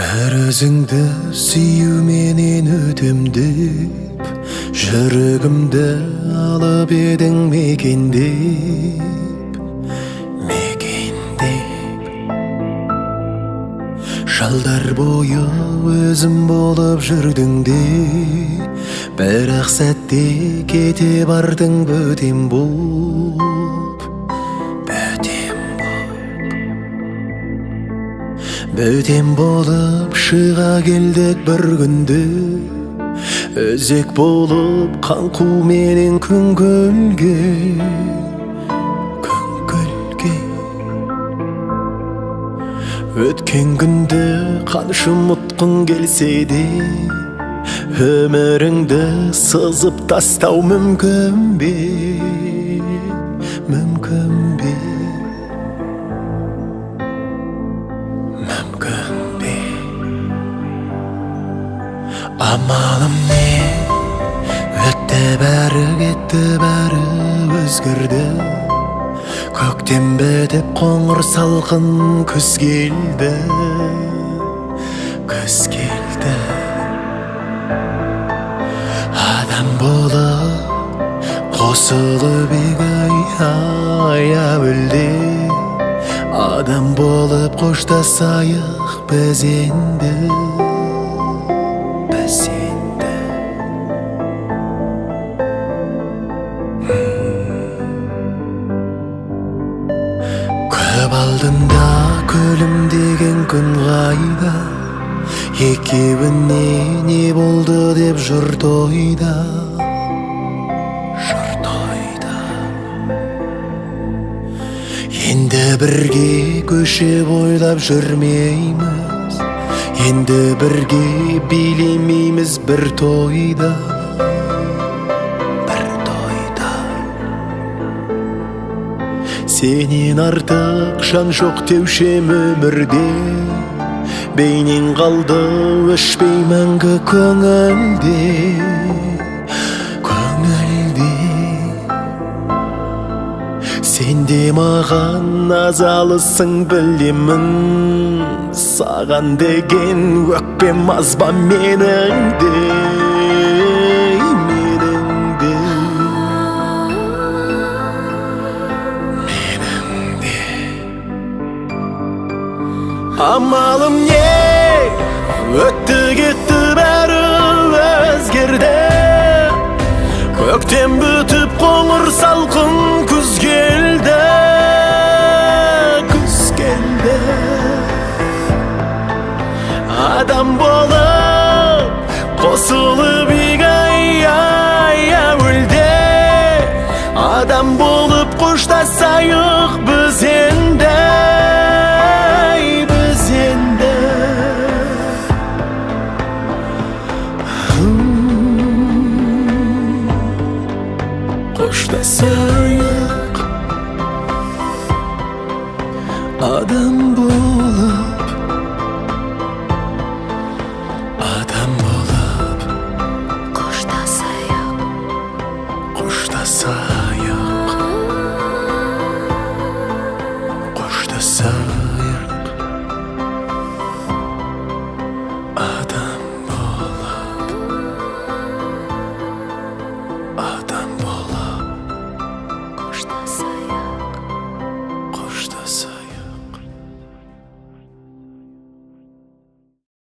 Бір өзіңді сүюменен өтем деп, жүрегімді алып едің мекендеп, мекендеп. Жылдар бойы өзім болып жүрдің де, бірақ сәтте кете бардың бөтен болып, бөтен болып. Бөтен болып шыға келдік бір күнде, өзек болып қаңқуменен күн көлге, күн көлге. Өткен күнді қанша ұмытқың келсе де, өміріңді сызып тастау мүмкін бе, мүмкін бе, мүмкін бе? Амалым не, өтті бәрі, кетті бәрі, өзгерді. Көктем бітіп, қоңыр салқын күз келді, күз келді. Адам болып қосылып екі ай әуелде, адам болып қоштасайық біз енді, біз енді. Көп алдында күлімдеген күн қайда, екеуіне не болды деп жұрт ойда, жұрт ойда. Енді бірге көше бойлап жүрмейміз, енді бірге билемейміз бір тойда, бір тойда. Сенен артық жан жоқ деуші ем өмірде, бейнең қалды өшпей мәңгі көңілде, көңілде. Сен де маған азалысың білемін, саған деген өкпем аз ба менің де, менің де, менің де. Амалым не, өтті